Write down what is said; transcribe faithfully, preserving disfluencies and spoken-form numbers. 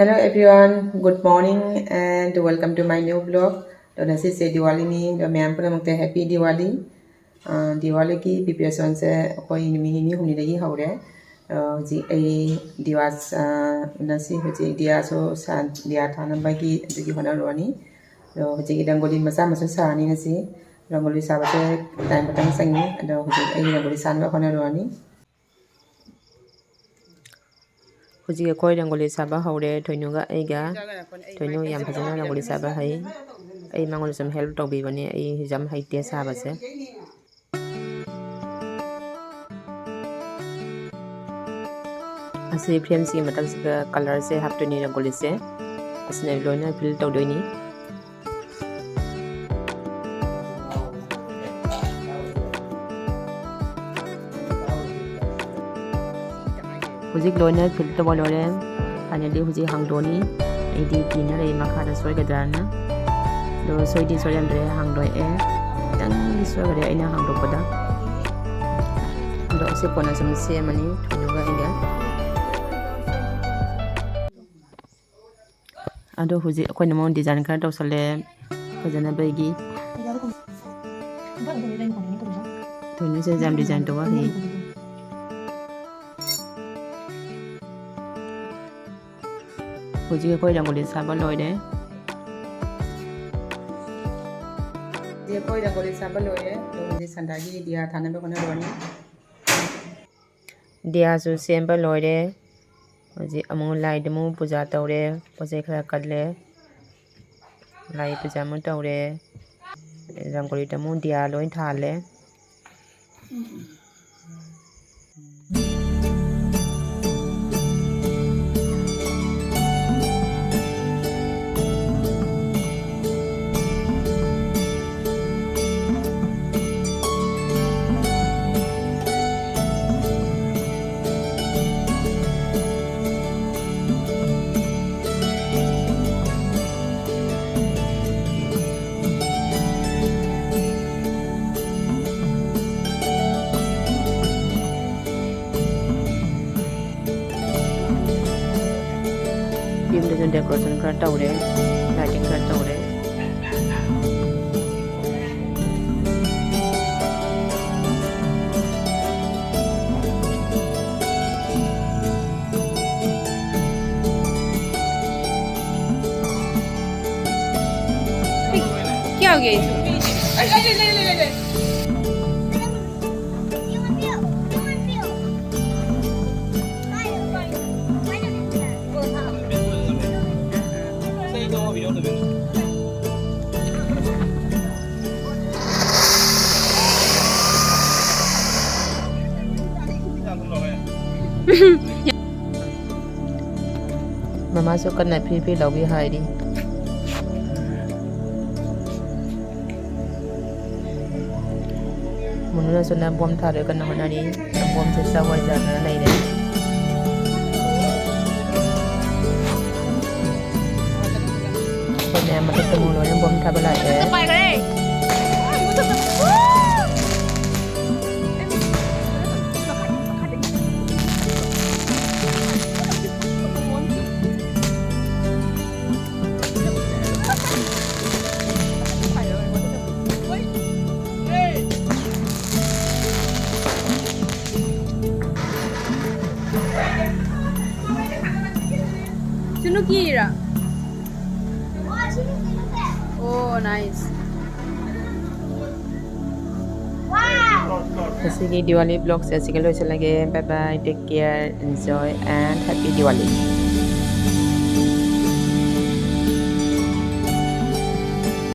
Hello everyone, good morning and welcome to my new vlog. ꯑꯗꯣ ꯉꯁꯤꯁꯦ ꯗꯤꯋꯥꯂꯤꯅꯤ, ꯑꯗꯣ ꯃꯌꯥꯝ ꯄꯨꯝꯅꯃꯛꯇ Happy Diwali꯫ ꯑ, ꯗꯤꯋꯥꯂꯤꯒꯤ preparationꯁꯦ ꯑꯩꯈꯣꯏ ꯅꯨꯃꯤꯠ ꯅꯤꯅꯤ ꯍꯨꯝꯅꯤꯗꯒꯤ ꯍꯧꯔꯦ꯫ ꯑ, ꯍꯧꯖꯤꯛ ꯑꯩ ꯗꯤꯌꯥ, ꯑ, ꯉꯁꯤ ꯍꯧꯖꯤꯛ ꯗꯤꯌꯥꯁꯨ ꯁꯥ-, ꯗꯤꯌꯥ ꯊꯥꯅꯕꯒꯤ ꯑꯗꯨꯒꯤ ꯍꯣꯠꯅꯔꯨꯔꯅꯤ꯫ ꯑꯗꯣ ꯍꯧꯖꯤꯛ ꯔꯪꯒꯣꯂꯤ ꯃꯆꯥ ꯃꯆꯥ ꯁꯥꯔꯅꯤ ꯉꯁꯤ꯫ ꯔꯪꯒꯣꯂꯤ ꯁꯥꯕꯁꯦ time ꯈꯤꯇꯪ ꯆꯪꯉꯤ꯫ ꯑꯗꯣ ꯍꯧꯖꯤꯛ ꯑꯩ ꯔꯪꯒꯣꯂꯤ ꯁꯥꯅꯕ ꯍꯣꯠꯅꯔꯨꯔꯅꯤ꯫ ꯍꯧꯖꯤꯛ ꯑꯩꯈꯣꯏ ꯔꯪꯒꯣꯂꯤ ꯁꯥꯕ ꯍꯧꯔꯦ, ꯊꯣꯏꯅꯨꯒ ꯑꯩꯒ꯫ ꯊꯣꯏꯅꯨ ꯌꯥꯝ ꯐꯖꯅ ꯔꯪꯒꯣꯂꯤ ꯁꯥꯕ ꯍꯩ꯫ ꯑꯩ ꯃꯉꯣꯟꯗ ꯁꯨꯝ help ꯇꯧꯕꯤꯕꯅꯦ, ꯑꯩ ꯌꯥꯝ ꯍꯩꯇꯦ ꯁꯥꯕꯁꯦ꯫ ꯑꯁꯤ frameꯁꯤꯒꯤ ꯃꯊꯛꯁꯤꯗ colourꯁꯦ ꯍꯥꯞꯇꯣꯏꯅꯤ, ꯔꯪꯒꯣꯂꯤꯁꯦ ꯑꯁꯤꯅ ꯂꯣꯏꯅ fill ꯇꯧꯗꯣꯏꯅꯤ꯫ ꯍꯧꯖꯤꯛ ꯂꯣꯏꯅ fill ꯇꯧꯕ ꯂꯣꯏꯔꯦ꯫ Finally ꯍꯧꯖꯤꯛ ꯍꯥꯡꯗꯣꯛꯑꯅꯤ꯫ ꯑꯩꯗꯤ ꯀꯤꯅ ꯂꯩ ꯃꯈꯥꯗ ꯁꯣꯏꯒꯗ꯭ꯔꯥꯅ꯫ ꯑꯗꯣ ꯁꯣꯏꯗꯤ ꯁꯣꯏꯔꯝꯗ꯭ꯔꯦ, ꯍꯥꯡꯗꯣꯛꯑꯦ꯫ ꯈꯤꯇꯪꯗꯤ ꯁꯣꯏꯈꯔꯦ ꯑꯩꯅ ꯍꯥꯡꯗꯣꯛꯄꯗ꯫ ꯑꯗꯣ ꯑꯁꯤ ꯀꯣꯟꯅ ꯁꯨꯝ ꯁꯦꯝꯃꯅꯤ ꯊꯣꯏꯅꯨꯒ ꯑꯩꯒ꯫ ꯑꯗꯣ ꯍꯧꯖꯤꯛ ꯑꯩꯈꯣꯏꯅ ꯃꯉꯣꯟ design ꯈꯔ ꯇꯧꯁꯜꯂꯦ ꯐꯖꯅꯕꯒꯤ꯫ ꯊꯣꯏꯅꯨꯁꯦ ꯌꯥꯝ design ꯇꯧꯕ ꯍꯩ꯫ ꯍꯧꯖꯤꯛ ꯑꯩꯈꯣꯏ ꯔꯪꯒꯣꯂꯤ ꯁꯥꯕ ꯂꯣꯏꯔꯦ꯫ ꯍꯧꯖꯤꯛ ꯑꯩꯈꯣꯏ ꯔꯪꯒꯣꯂꯤ ꯁꯥꯕ ꯂꯣꯏꯔꯦ꯫ ꯑꯗꯣ ꯍꯧꯖꯤꯛ ꯁꯟꯗꯥꯒꯤ ꯗꯤꯌꯥ ꯊꯥꯅꯕ ꯍꯣꯠꯅꯔꯨꯔꯅꯤ꯫ ꯗꯤꯌꯥꯁꯨ ꯁꯦꯝꯕ ꯂꯣꯏꯔꯦ꯫ ꯍꯧꯖꯤꯛ ꯑꯃꯨꯛ ꯂꯥꯏꯗ ꯑꯃꯨꯛ ꯄꯨꯖꯥ ꯇꯧꯔꯦ꯫ ꯄꯣꯠ ꯆꯩ ꯈꯔ ꯀꯠꯂꯦ꯫ ꯂꯥꯏ ꯄꯨꯖꯥ ꯑꯃꯨꯛ ꯇꯧꯔꯦ꯫ ꯔꯪꯒꯣꯂꯤꯗ ꯑꯃꯨꯛ ꯗꯤꯌꯥ ꯂꯣꯏ ꯊꯥꯜꯂꯦ꯫ ꯈꯔ ꯇꯧꯔꯦ, lighting ꯈꯔ ꯇꯧꯔꯦ꯫ क्या हो गया इसमें? ꯃꯃꯥꯁꯨ ꯀꯟꯅ ꯐꯤ ꯐꯤ ꯂꯧꯕꯤ ꯍꯥꯏꯔꯤ꯫ ꯃꯨꯅꯨꯅꯁꯨ ꯅꯝꯕꯣꯝ ꯊꯥꯔꯣꯏ ꯀꯟꯅ ꯍꯣꯠꯅꯔꯤ꯫ ꯅꯝꯕꯣꯝꯁꯦ ꯆꯥꯎ ꯍꯥꯏꯖꯗꯅ ꯂꯩꯔꯦ꯫ ꯑꯩꯈꯣꯏ ꯃꯌꯥꯝ ꯃꯊꯛꯇ ꯑꯃꯨꯛ ꯂꯣꯏꯅ ꯕꯣꯝ ꯊꯥꯕ ꯂꯥꯛꯑꯦ꯫ ꯄꯥꯏꯈ꯭ꯔꯦ꯫ ꯁꯨ ꯅꯨꯀꯤꯔꯥ? ꯑꯣ, nice. ꯉꯁꯤꯒꯤ ꯗꯤꯋꯥꯂꯤ vlogꯁꯦ ꯑꯁꯤꯒ ꯂꯣꯏꯁꯤꯜꯂꯒꯦ꯫ Bye bye, take care, enjoy and happy Diwali.